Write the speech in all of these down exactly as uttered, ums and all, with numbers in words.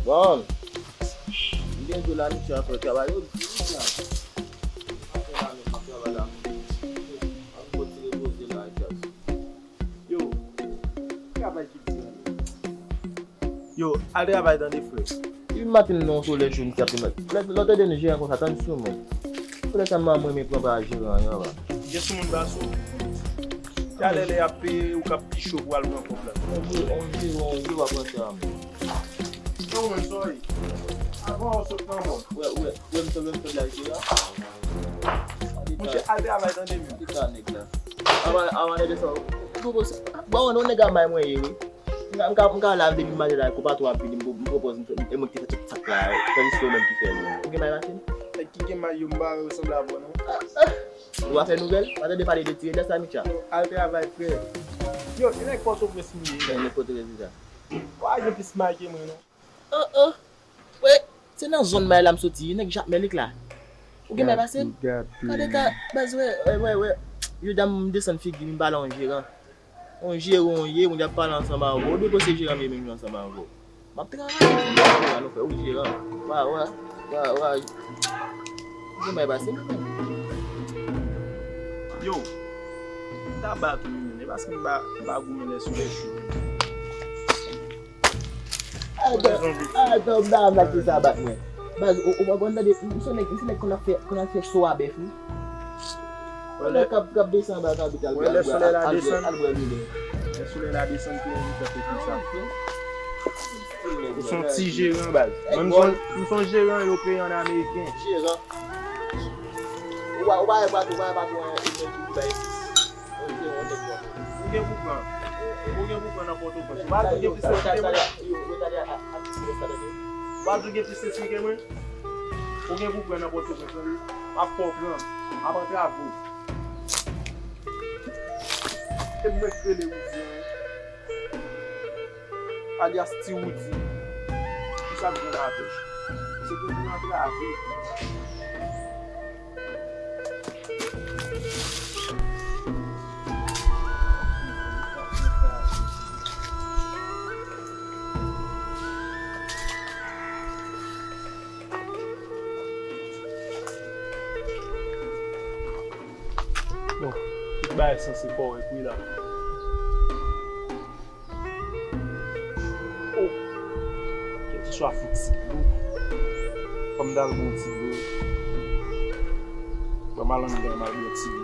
Bon, m gen jou la, misye ap fè travay yo di la. Ap fè la, misye travay la. Ap kontinye poze la, Jazz. Yo, travay ki di la. Yo, al travay tande, frè. Depi maten nan yon solèy cho, misye ap te met. Lè, lè w tande nou jeran konsa, tann sou mwen. Solèy sa, m renmen pran pa jeran an, anba. Gen sou moun pa sou. Talè lè y ap peye, ou k ap pi cho pou al pran kòb la. On je, on je, on je, w ap rantre a mwen. Yo, mwen, sorry. Avan w sot nan mòn. Wè, wè, wè, m te, wè, m te la, je la. Monchè, al travay tande, men. Ki sa, nèg la? Avan, avan, nèg sa. Bon, bon, bon, nèg a may mwen ye, wi. M ka, m ka, m ka la depi maten la, kou patwon ap vini, m, m pwopoze, m fè, e mwen ki te fè tout sa k la, tandis ke ou menm ki fè l. Ou gen may pase m? Nèg ki gen may yo, m pa wè sanble avè w, non. Ou a fè nouvèl? Pa tande pale de ti Reda sa, Micha. Al travay, frè. Yo, e nèg Pòtoprens m ye. Nèg Pòtoprens sa. Wa gen plis may ke mwen, non. Oh, oh. Wè, se nan zòn may la m soti, nèg Jakmèl la. Ou gen may pase m? Gade ka, baz, wè, wè, wè, wè. Yo, dam, m desann figi m, m pale yon jeran. Yon jeran, yon ye, moun y ap pale ansanm avè w. Ou dwe panse jeran m ye menm jan ansanm avè w. M ap travay, m ap travay, nou fè ou jeran. Wa, wa, wa, wa. Ou gen may pase m menm. Yo, m ta bat ou, men, e paske m pa, m pa goumen lè solèy cho. Ay, dòm, ay, dòm, dam la ki sa bat mwen. Baz, ou, ou pa konn tande, m se nèg, m se nèg konn ap fè, konn ap fè so a bèf, wi. Wè lè k ap, k ap desann anba kapital, wè lè solèy la desann. Al bwè lile. Lè solèy la desann, ki yon vitès ou konsa. Ou se yon ti jeran, baz. Mwen, m se yon, m se yon jeran yo peye an ameriken. Jeran. Ou pa, ou pa wè patwon, ou pa wè patwon, e, e, e, e, e, Ou gen pou pran. Ou gen pou pran nan Pòtoprens. Ou pa di gen plis sesi ke mwen. Ou pa di gen plis sesi ke mwen. Ou gen pou pran nan Pòtoprens, wi. M ap fè w pran. M ap antrave w. E mwen k rele Woody an. Alyas Ti Woody. Ki sa k gen avè l? Se pou moun antrave. Bon, tout bagay sanse kòrèk wi la. Oh! Kèlkeswa fouti dlo. Fò m t al bwè yon ti dlo. Ban m al anndan, m al bwè yon ti dlo.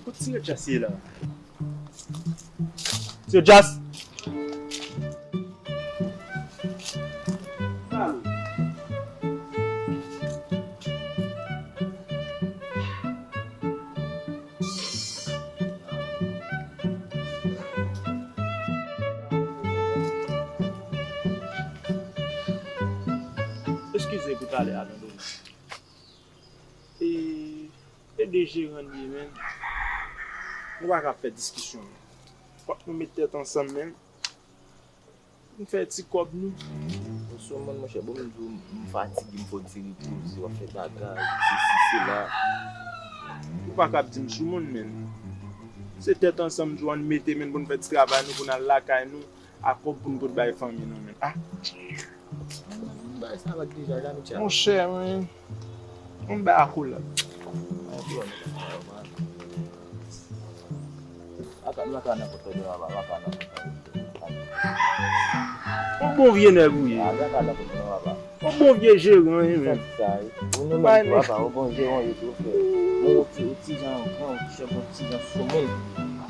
Kot ti Jas ye la? Ti Jas! Eskize pou talè a, Landry. E, e de jeran li ye, menn. Nou pa ka ap fè diskisyon, menn. Fòk nou met tèt ansanm, menn. Nou fè ti kòb nou. Bon, sou moun, monchè, bon, m di w, m fatige, m fò ti repoze, w ap fè bagay, sesi, sela. Ou pa ka ap di m sou moun, menn. Se tèt ansanm, di w, ann mete, menn, pou n fè ti travay nou, pou n al lakay nou, a kòb pou n pot bay fanmi nou, menn. Ah! M bay sa vag deja, Jean-Michel. Monchè, mwen, mwen bay akolad. Aka, aka nan kòb, papa, aka nan kòb. Yon bon vye nèg ou ye. Aka nan kòb, papa. Yon bon vye jeran, wi, menn. Sa, wi. Ou nou menm, papa, yon bon jeran, wi, tou, frè. Bon, yon ti, yon ti jan, yon ti jan, yon ti jan sou moun.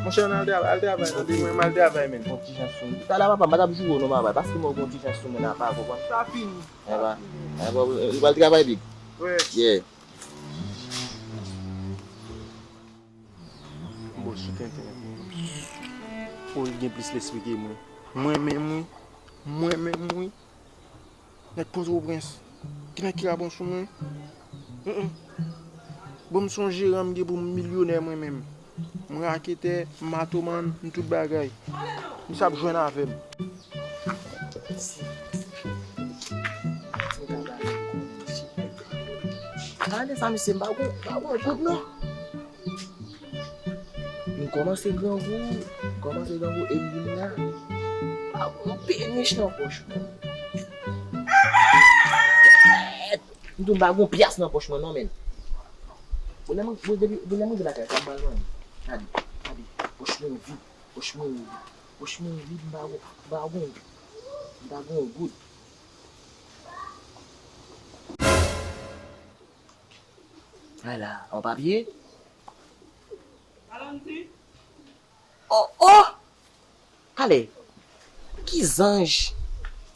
Monchè, ann al travay, al travay, non, mwen, m al travay, menn. Yon ti jan sou moun. Talè, papa, m pa t ap joure w, non, papa. Paske mwen, yon ti jan sou moun, apa, konprann? Sa fini. Eba, eba, ou pral travay, big? Wi. Yeah. Bon, sou tenten. Ou gen plis lespri ke mwen. Mwen menm, wi. Mwen menm, wi. Nèg Pòtoprens. Gen nèg ki ka bon sou mwen. Mm, mm. Bon, m se yon jeran, m gen pou m milyonè mwen menm. M raketè, m matoman, m tout bagay. Misye ap jwenn avè m. Gade sa, mesye, m pa gon, pa gon goud, non. M kòmanse grangou, m kòmanse grangou, e m vin la. M pa gon penich nan pòch mwen. M di w m pa gon pyas nan pòch mwen, non, menn. Bon, lè mwen, bon, depi, bon, lè mwen rive lakay, sa m pral manyen. Gade, gade, pòch mwen vid, pòch mwen vid, pòch mwen vid, m pa gon, m pa gon, m pa gon goud. Ala, yon papye. Oh, oh! Talè, ki zanj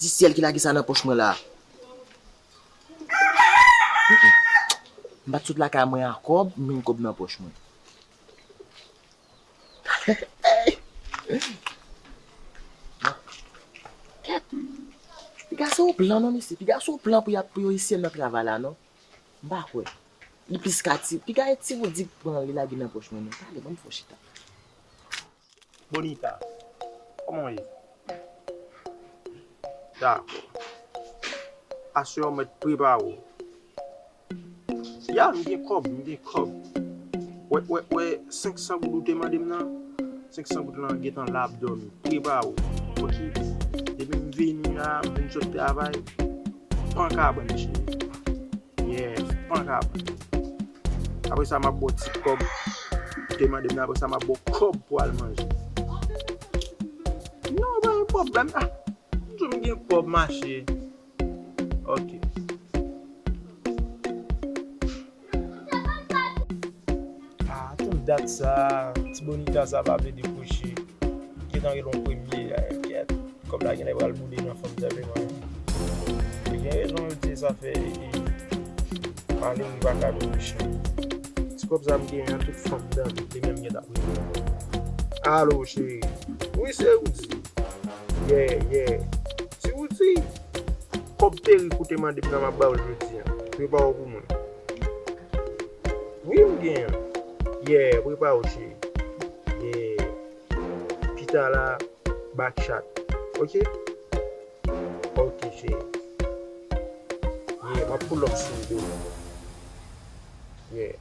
di syèl ki lage sa nan pòch mwen la? Mm-mm. M pa t sot lakay mwen a kòb, m vin kòb nan pòch mwen. Kèt! Piga se yon plan non, mesye. Piga se yon plan pou y ap, pou yo eseye nan travay la, non. M pa kwè. Li plis ka ti, piga e ti woudi k pran li lage nan pòch mwen, non. Talè, ban m fè w chita. Bonita, kòman w ye? Dakò. Aswè w mèt prepare w. Ya, m gen kòb, m gen kòb. Wè, wè, wè, senk san goud ou te mande m nan, senk san goud lan gentan la ap dòmi. Prepare w, oke? Depi m vini la, m vin sot travay, pran kabann, cheri. Yes, pran kabann. Apre sa, m ap ba w ti kòb ou te mande m nan, apre sa, m ap ba w kòb pou al manje. Non, pa gen pwoblèm. Ah, m di w m gen kòb, mache. Ok. Ah, tout dat sa, ti Bonita sa pa vle dekwoche. Gentan rele yon premye, eh, kèt. Kòb la genlè pral boude nan fanm sa vle manje. Li gen rezon, yo di sa fè, eh, malere pa ka dwe mechan. Ti kòb sa m genyen an, tout fanm dan li menm gentan rele. Alo, cheri. Wi, se Roody. Yeah, yeah. Ti Roody. Kòb perik ou te mande m nan m ap ba w jodi a. Prepare w pou mwen. Wi, m gen. Yeah, prepare w, cheri. Yeah. Pita la, back chat. Ok? Ok, cheri. Yeah, m ap pull up sou ou demen. Yeah.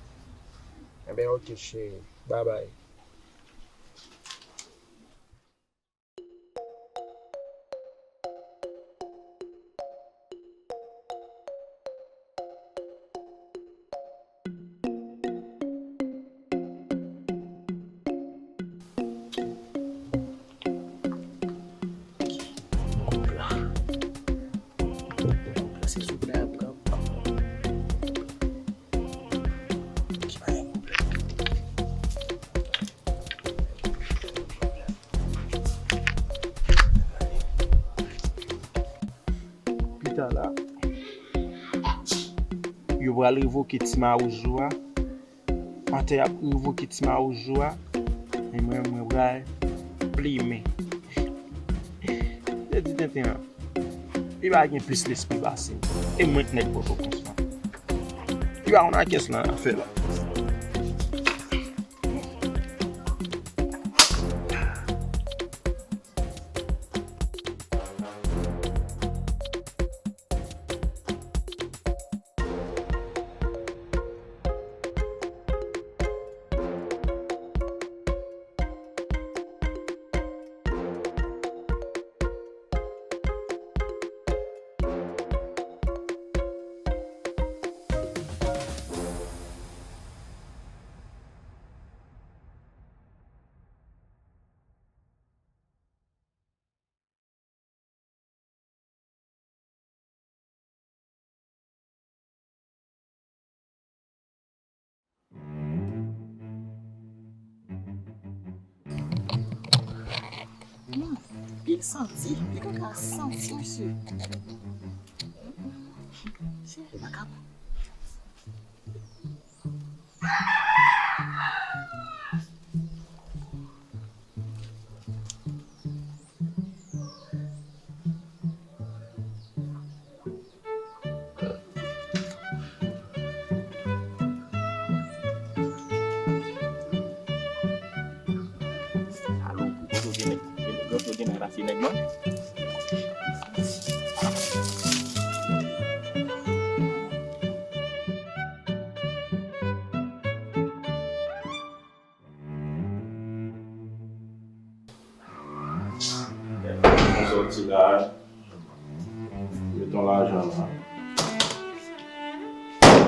Enben, ok, cheri. Bye bye. Pita la, yo pral revoke ti mawozo a. Pandan y ap revoke ti mawozo a, men mwen, mwen pral plimen. Yo di tenten an. Li pa gen plis lespri pase m. E mwen k nèg Pòtoprens lan. Li pa konn a kès lan afè la. Hmm, pye l santi, li kaka santi, mesye. Mesye, li pa ka bon. Alo, kote w gen nèg, kote w gen nèg la, se nèg mwen. Mwen sòti la, met yon lajan la.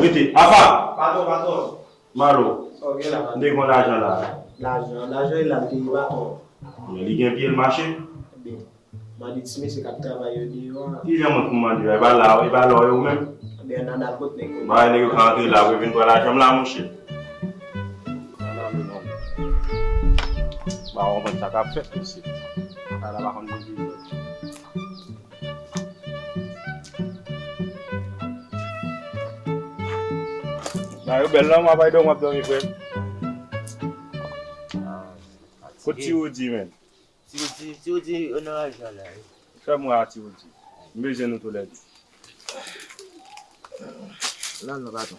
Rete, apa! Patwon, patwon. Malo, sa w gen la, patwon? M te gen lajan la. Lajan, lajan e la, m te gen patwon. Men li gen pye, l mache? Ebyen, mande ti mesye k ap travay yo deyò a. Kilè mwen pou mande yo? E pa la, e pa la w ye ou menm? Ebyen, ann al kot nèg yo. Bay nèg yo ka antre la, pou yo vin pran lajan m la, monchè. Pa konprann sa k ap fèt, mesye. Sa la pa konn depi. Nan yo bèl nan, mwen ap bay dòmi, w ap dòmi, frè m. Kot Ti Woody, menm? Ti Woody, Ti Woody, nan lajan la wi. Fè m wè a Ti Woody. M bezwen nou toulède. Nan, non, patwon.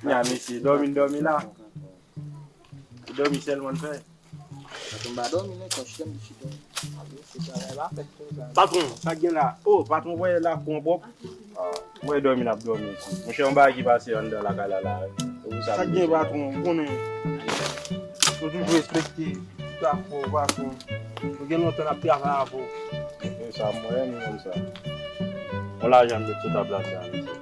Ya, mesye, dòmi n dòmi la. Se dòmi sèlman n fè. Patwon, m pa dòmi non, kòm chita m chita. Alo, se travay pa fèt konsa. Patwon, sa k gen la? O, patwon, voye la pou yon bòb. Mwen dòmi n ap dòmi isit. Monchè, yon bagay ki pase anndan lakay la la. Se pou sa m bezwen. Sa k gen, patwon? Ou konnen. Nou toujou respekte tout afè w, patwon. Nou gen lontan n ap travay avè w. Se sa, mwen, nou konn sa. Yon lajan m met sou tab la sa, mesye.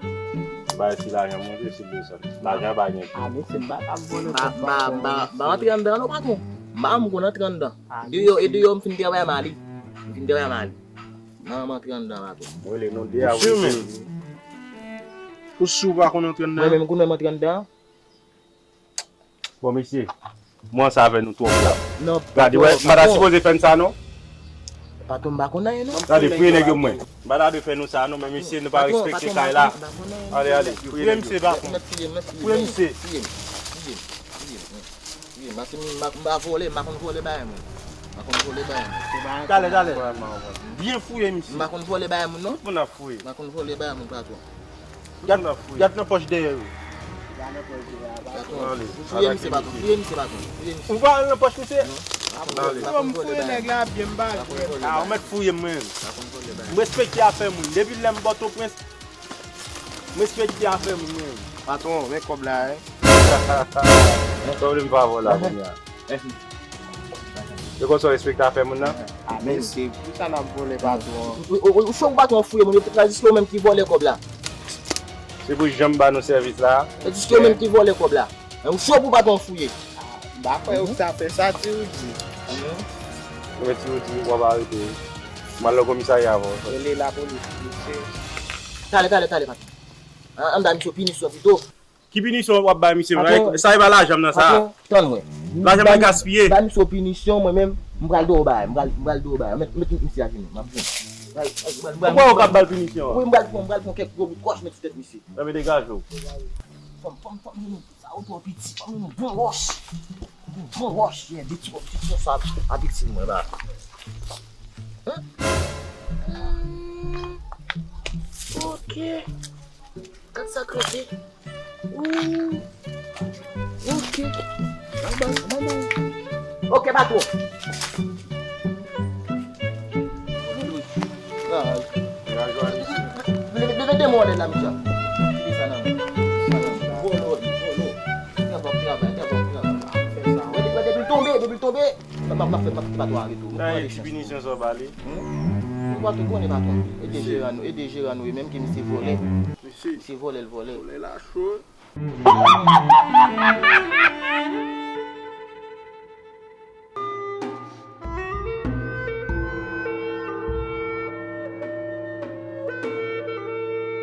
M pa si lajan monte, si desann. Lajan pa gen pri. A, mesye, m pa t ap vòlè kòb patwon, mesye. M pa antre anndan non, patwon. M pa janm konn antre anndan. Deyò, e deyò m fin travay m ale. M fin travay m ale. Nan, m antre anndan la tou. Mwen rele nou de a wi. Ou si w pa konn antre anndan? Mwen menm, ou konn wè m antre anndan? Bon, mesye, mwen ansanm avè nou twòp la. Gade, wè, m pa ta sipoze fè n sa, non? Patwon, m pa konn anyen, non. Gade, fouye nèg yo mwen. M pa ta dwe fè nou sa, non, men mesye, nou pa respekte kay la. Ale, ale, fouye nèg yo. Fouye misye, patwon. Fouye misye. Fouye m, fouye m, fouye m. Wi, m pa, m pa, m pa vòlè, m pa konn vòlè bagay moun. M pa konn vòlè bagay moun. Talè, talè. Byen fouye, misye. M pa konn vòlè bagay moun, non. Tout moun ap fouye. M pa konn vòlè bagay moun, patwon. Tout moun ap fouye. Gad nan pòch dèyè yo. Patwon. Ale, fouye misye, patwon. Fouye misye, patwon. Fouye misye. Ou pa al nan pòch misye? Non. M pa konn vòlè bagay moun. Fouye nèg la byen, m pa jwe. A, ou mèt fouye m, mwen. M pa konn vòlè bagay moun. M respekte afè moun. Depi lè m Pòtoprens, m respekte afè moun, mwen. Patwon, men kòb la, wi. Pwoblèm pa vòlè la kounye a. Mèsi. Se konsa w respekte afè moun nan? A, mèsi. Poukisa n ap vòlè, patwon? Ou, ou, ou, ou cho pou patwon fouye moun, yo, se yo menm ki vòlè kòb la. Se pou jan m ba nou sèvis la. Se yo menm ki vòlè kòb la. Ou cho pou patwon fouye. M pa kwè ou sa fè sa, Ti Woody. Mwen, Ti Woody, w ap arete wi. M al nan komisarya avè w. Rele lapolis, mesye. Talè, talè, talè, patwon. An, an ba misye yon pinisyon pito. Ki pinisyon w ap bay misye? Patwon, sa e pa lajan m nan sa. Patwon, tann wè. Lajan mwen gaspiye. Ba misye yon pinisyon, mwen menm, m pral do bagay, m pral, m pral do bagay. Met, met misye a jenou, m ap jwenn. M pral, m pral, m pral, Poukwa ou ka ba l pinisyon an? Wi, m pral pran, m pral pran kèk gwo bout wòch met sou tèt misye. Enben degaje w. Fò m, fò m, fò m jwenn sa yo twò piti, fò m jwenn bon wòch. Bon, bon wòch, yeah, de ti wòch, de ti wòch sa ap itil mwen la. Hmm. Ok. Gad sa krete. Ooh. Ok. Bay, bay, bay, bay. Ok, patwon. Leve, leve de mwen la, misye. Kite sa nan men. Vòlò, vòlò. Fè bon travay, fè bon travay. Wè, wè, depi l tonbe, depi l tonbe. M ap, m ap fè, m ap kite patwon ale tou. Sa e ti pinisyon sa w ba li? Hmm? Ou pa tou konnen patwon. Ede jeran nou, ede jeran nou, e menm ke misye vòlè. Misye vòlè, l vòlè. Vòlè la cho.